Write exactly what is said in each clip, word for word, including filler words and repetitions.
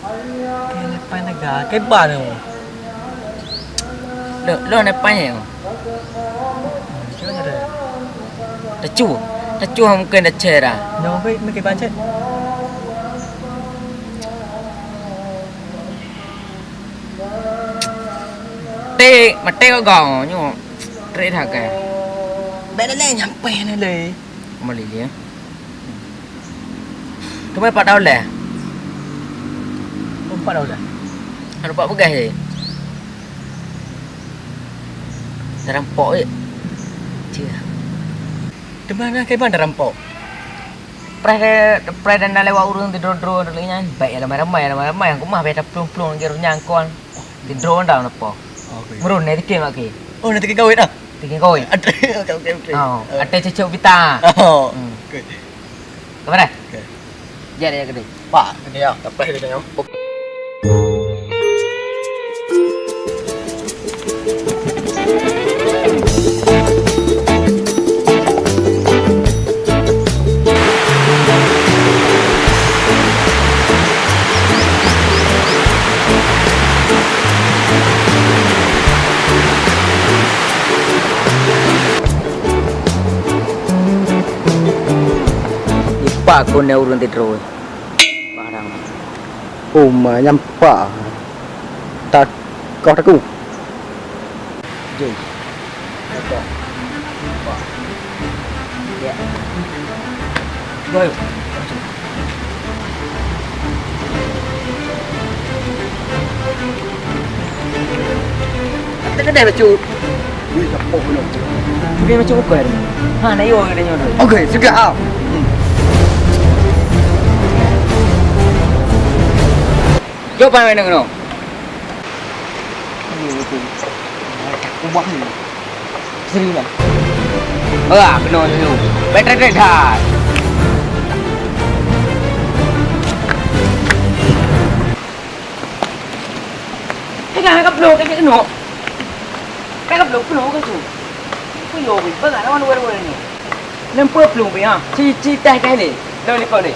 Keu leupah naga, keu ban nyoe. Lôn, lôn leupah nyoe. Cuba cara. Tacu. Tacu mungken dah cera. Nyoe keu, mungken ban cek. Teh, mate kau gau nyoe. Trek dah ke. Bèk lé nyampe ni lé. Kembali dia. Kemai pat tahu leh? Oh, pat tahu leh? Anu pat peugah je. Tarampok je. Cia. Teuma na kiban tarampok? Preh, preh dan na lewat ureueng ti dro-dro nyan. Baik ramai-ramai, ramai-ramai. Aku mah beta plueng-plueng lagi runyang kon. Ti dro dah napa? Oke. Meurun ni tiket mak ke. Oh, nanti ke kawin ah. Tiket kawin. Oke, oke, oke. Oh, ada cecok bita. Oh. Hmm. Oke. Kabar dah? Oke. Jadi ya gede. Pak, gede ya. Apa gede ya? Ipak kau ni ureueng ti droe. Barang. Oh, ma nyampak. Tak, kau takut. Jom. Nampak. Nampak. Ya. Go, yuk. Maju. Kita kedai bacut. Wih, dah pok belum? Dia macam ukai tu. Ha, nak yo dia nyodo. Okey, sudah ah. Hmm. Jom pai main kena. Ubah ni. Serius lah. Wah, kena dulu. Betul-betul dah. Eh, dah, dah, belum, dah, dah, dah. Ka geubloe plueng keu su. Peue yo bri, peugah lawan weue-weue nyoe. Leumpah plueng bri, ha. Ci, ci teh kah lé. Lôn likot lé.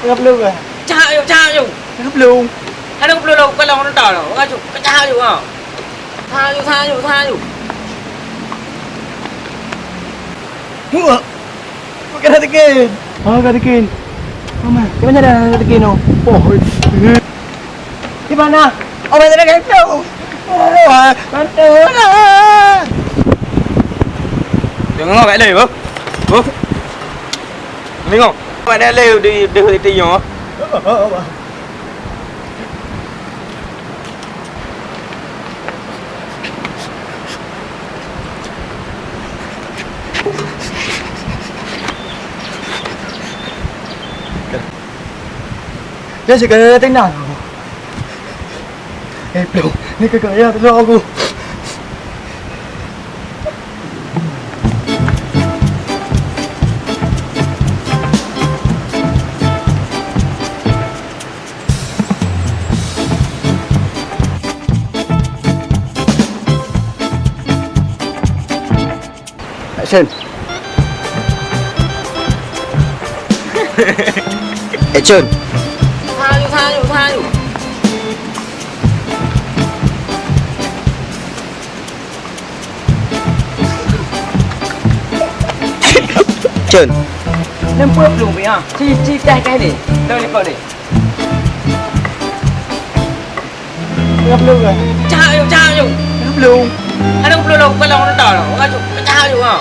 Ka geubloe kah? Cak yu, cak yu. Ka geubloe. Hana geubloe lom, ka lôn teuntang lom. Ka cak yu, ha. Cak yu, cak yu, cak yu. Buka dah tiket. Oh, ka tiket. Mama, di mana dah tiket tu? Oh, di mana? Oh, mana dah tiket tu? Oh, bantu lah. Tengok bak leh, Bu. Bu. Tengok. Mana leh di, di, di, di, Dia segala tinggal. Eh, bro, ni kakak ya, tolong aku. Action. Action. Sayu, sayu, sayu. Action. Leumpah plueng, ya. Ci, ci, teh, teh ni. Dah ni kau ni. Tengah belum kan? Cak yu, cak yu. Tengah belum. Ada belum lo, bukan lo nonton lo. Orang tu cak yu ha.